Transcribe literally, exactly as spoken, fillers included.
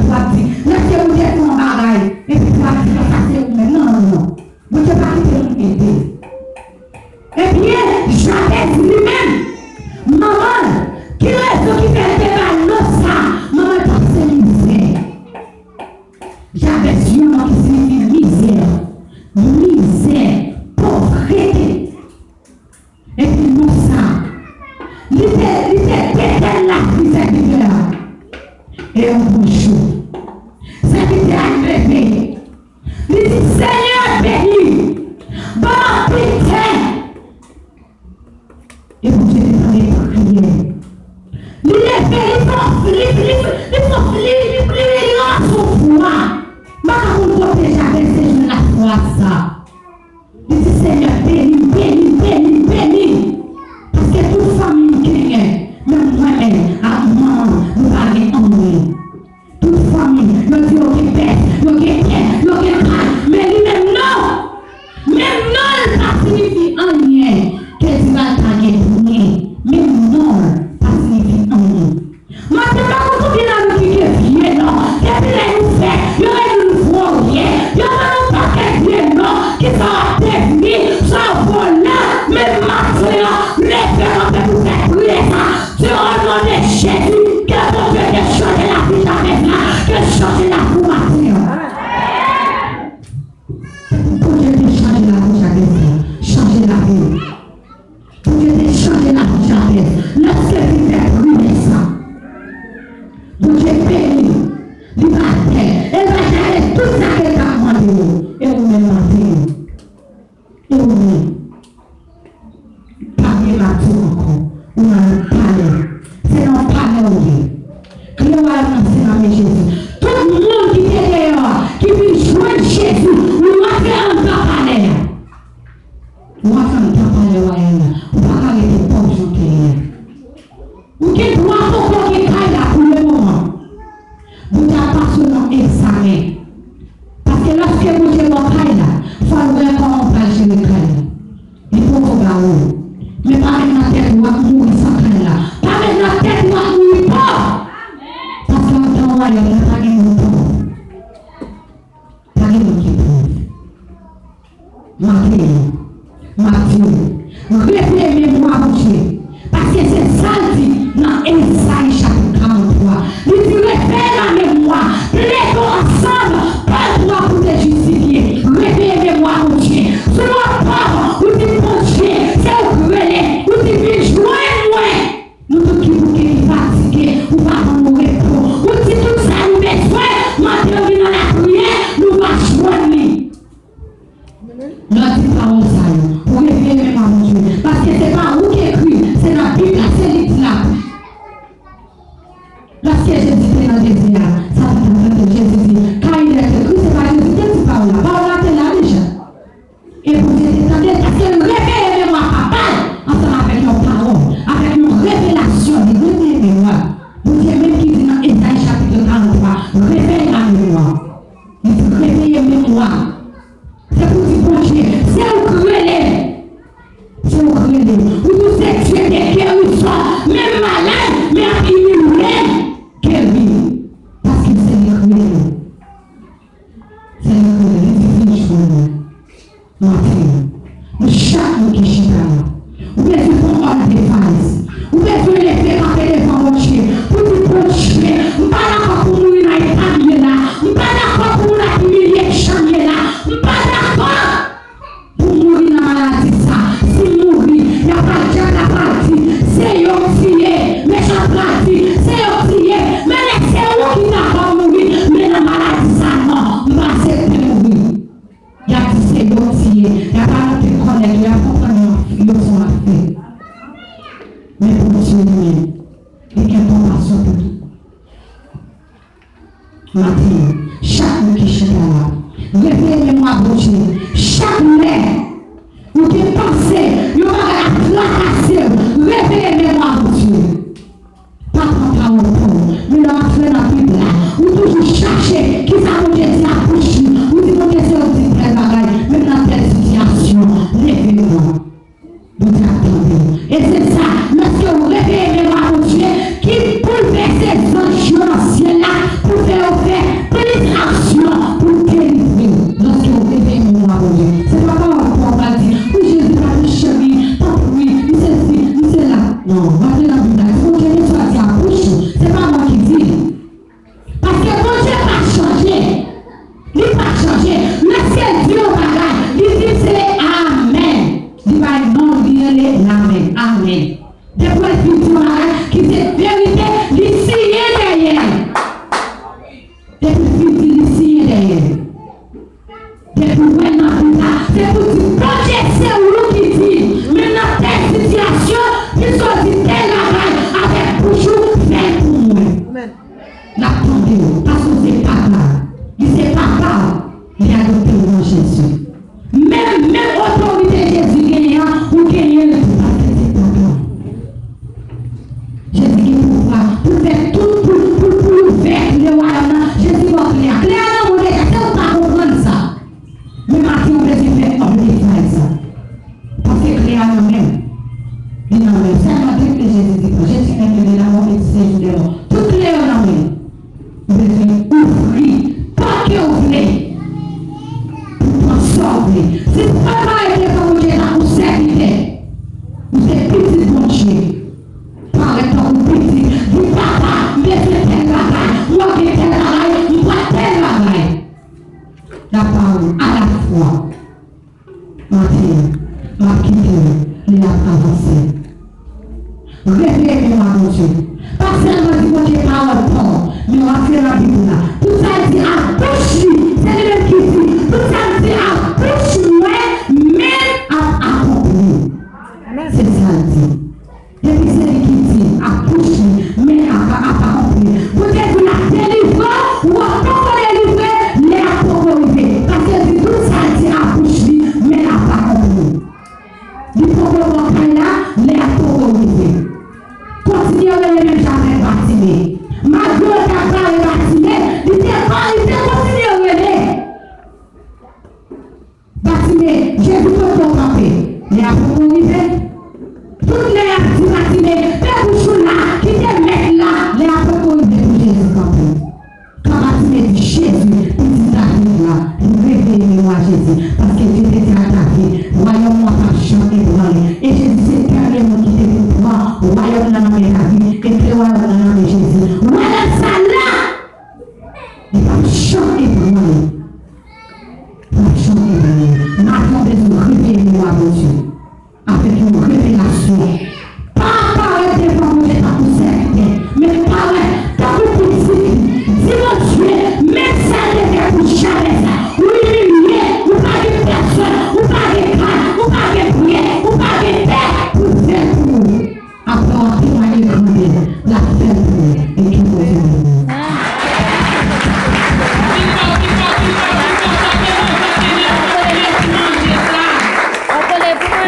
Pou w ap di, lèske Bondye fè yon bagay, epi pou w ap di, non, sa se ou menm. Non, non, non. Bondye pa kite moun ede. Ebyen, Jabèz li menm, manman l, ki rezon ki fè l te ba l non sa? Manman l t ap se mizè. Jabèz, yon non ki siyifi mizè, mizè, povrete. Epi non sa, li te, li te detèn lavi sèvitè a. E yon bon jou, sèvitè a leve. Li di, Senyè, beni, ban m anpil tè. E Bondye te tande priyè. Li leve, li fè, li, li, li fè, li, li, li, li ranmase yon fwa. M pa ka konn kote Jabèz te jwenn lafwa sa. Li di, Senyè, beni m, beni m, beni m, beni m. Paske tout fanmi m genyen, men mwen menm ak manman m, nou pa gen anyen. Tout fanmi, yo di yo gen bèf, yo gen tè, yo gen kay, men li menm non. Menm non l pa siyifi anyen. Kèldiva l ta gen byen, menm non l pa siyifi anyen. Maten, pa konn konbyen nan nou ki gen vye non. Depi lè nou fèt, yo rele nou voryen. Yo ban nou pakèt vye non. Kisa w ap devni? Sa w vòlè. Men maten an, leve kanpe pou fè priyè sa. Di, o non de Jezi, ke Bondye te chanje lavi Jabèz la, ke chanje lavi w maten an. Bondye te chanje lavi Jabèz la. Chanje lavi w. Bondye te chanje lavi Jabèz. Lèske li fè priyè sa, Bondye beni l. Li pa pè. E l pa jale tout sa ke l t ap mande yo. E ou menm maten an. E ou menm. Pa bliye m ap di w ankò. Ou nan yon palè. Se nan yon palè ou ye. Kle wayòm nan se nan men Jezi. Tout moun ki te deyò a, ki vin jwenn Jezi, ou rantre anndan palè a. Ou antre anndan palè wayal la. Ou pa ka rete pòv jan w te ye a. Ou gen dwa poko gen kay la pou le moman. Bondye ap pase w nan egzamen. Paske lòske Bondye ba w kay la, fò l wè kòman w pral jere kay la. Li poko ba ou. Men pa met nan tèt ou w ap mouri san kay la. Pa met nan tèt ou w ap mouri pòv. Paske anndan wayòm nan pa gen moun pòv. Pa gen moun ki pòv. Maten an, m ap di w, reveye memwa Bondye. Paske se sa l di nan Ezayi chapit karanntwa. Li di, reveye lamemwa, plede ansanm, pòv ou ap ou te jistifye. Reveye memwa Bondye. Si w ap pòv, ou di, Bondye, se ou k rele, ou di, vin jwenn mwen. Nou tout ki bouke, ki fatige, ou pa ban nou repo. Ou di tout sa nou bezwen, mande w vin nan lapriyè, nou va jwenn li. Lè w di pawòl sa yo, ou reveye memwa Bondye. Paske se pa ou ki ekri, se nan Bib la, se li ki di la. Lòske Jezi te nan dezè a, Satan t ap tante l, Jezi di, car il est écrit, se pa Jezi ki di pawòl la. Pawòl la te la deja. E Bondye te tande l, paske l reveye memwa papa l ansanm avèk yon pawòl, avèk yon revelasyon, li reveye memwa l. Bondye menm ki di nan Ezayi chapit karanntwa, reveye lamemwa. Li di, reveye memwa. Se pou di Bondye, se ou k rele. Se ou k rele. Ou di se Dye de gerizon. Menm malad, men ap imilye, geri. Paske se li k rele. Se li k rele, li di vin jwenn mwen. Maten an, nou chak nou ki chita la, ou bezwen fè yon all device. Ou bezwen leve kanpe devan Bondye pou di, Bondye, m pa dakò pou mouri nan eta m ye la. M pa dakò pou moun ap imilye m jan m ye la. M pa dakò pou mouri nan maladi sa. Si m mouri, y a pral, dyab la pral di, se yo k tiye. Mechan pral di, se yo k tiye. Men lè se ou ki dakò mouri, men nan maladi sa, non, m pa aksepte mouri. Y ap di se yo k tiye, y ap anonse kòlèt yo, y ap konprann yo, yo se yon afè. Men Bondye li menm, li gen konpasyon pou tout. Maten an, chak moun ki chita la, reveye memwa Bondye. Chak lè ou gen panse, yon bagay ap trakase w, reveye memwa Bondye. Pa pran pawòl pa w. Men lè w antre nan Bib la, ou toujou chache kisa Bondye di nan bouch li. Ou di, Bondye, se ou k di tèl bagay, menm nan tèl sitiyasyon. Leve non. Bondye ap tande w. E se sa, lòske w reveye memwa Bondye, ki boulvèse zanj yo nan syèl la pou fè yo fè Depi l fin di, li siyen dèyè l. Depi w wè nan Bib la, se pou di, Bondye se ou ki di, menm nan tèl sitiyasyon, piske w di tèl bagay avèk bouch ou, fè l pou mwen. L ap tande w, paske w se papa l. Li se papa w, li adopte w nan Jezi. Menm, menm otorite Jezi genyen an, ou genyen l tou, paske se papa w. Jezi gen pouvwa pou l fè tout, pou, pou, pou l ouvè kle wayòm nan. Jezi ba w kle a. Kle a nan men w deja, se ou k pa konprann sa. Men maten, ou bezwen fè òm de fay sa. Paske kle a nan men w. Li nan men w. Sèlman depi Jezi di, Jezi menm, il est la mort et séjour des morts. Tout kle yo nan men w. Ou bezwen ouvri pòt ke w vle pou pran sa w vle. Si w pa parèt devan Bondye tankou sèvitè, ou se pitit Bondye. Parèt tankou pitit. Di, Papa, m bezwen tèl bagay. Mwen gen tèl bagay. M pran tèl bagay. La parole à la fois. Maten an, m ap kite w, lè ap avanse. Reveye memwa Bondye. Pa sèlman di Bondye pawòl pa w, men w ap fè nan Bib la. Tout sa l di ak bouch li, se li menm ki di, tout sa m di ak bouch mwen, men ap akonpli. Se sa l di. Depi se li ki di ak bouch li, men ap, ap akonpli. Bondye di l ap delivre w, ou ap poko delivre, lè a poko rive. Paske l di tout sa l di ak bouch li, men ap akonpli. Li poko ba w kay la, lè a poko rive. Kontinye rele menm jan avèk Batime. Malgre yo t ap bare Batime, li te, li te kontinye rele. Batime, Jezi, kote w kanpe? Lè a poko rive. Tout lè y ap di Batime, fè bouch ou la, kite mèt la, lè a poko rive pou Jezi kanpe. Kan Batime di, Jezi, pitit David la, li reveye memwa Jezi, paske Dye te di a David, wayòm mwen p ap janm ebranle. E Jezi se dènye moun ki te pou pran wayòm nan nan men David, e kle wayòm nan nan men Jezi. Wayòm sa la, li p ap janm ebranle. Mache ann ebranle. Maten an bezwen reveye memwa Bondye avèk yon revelasyon. Pa parèt devan Bondye tankou sèvitè, men parèt tankou pitit li. Di Bondye, menm sa l te fè pou Jabèz la, ou imilye, ou pa gen pèsòn, ou pa gen kay, ou pa gen byen, ou pa gen tè pou fè l pou ou. Apre w ap temwaye grandè l, l ap fè l pou ou. E ke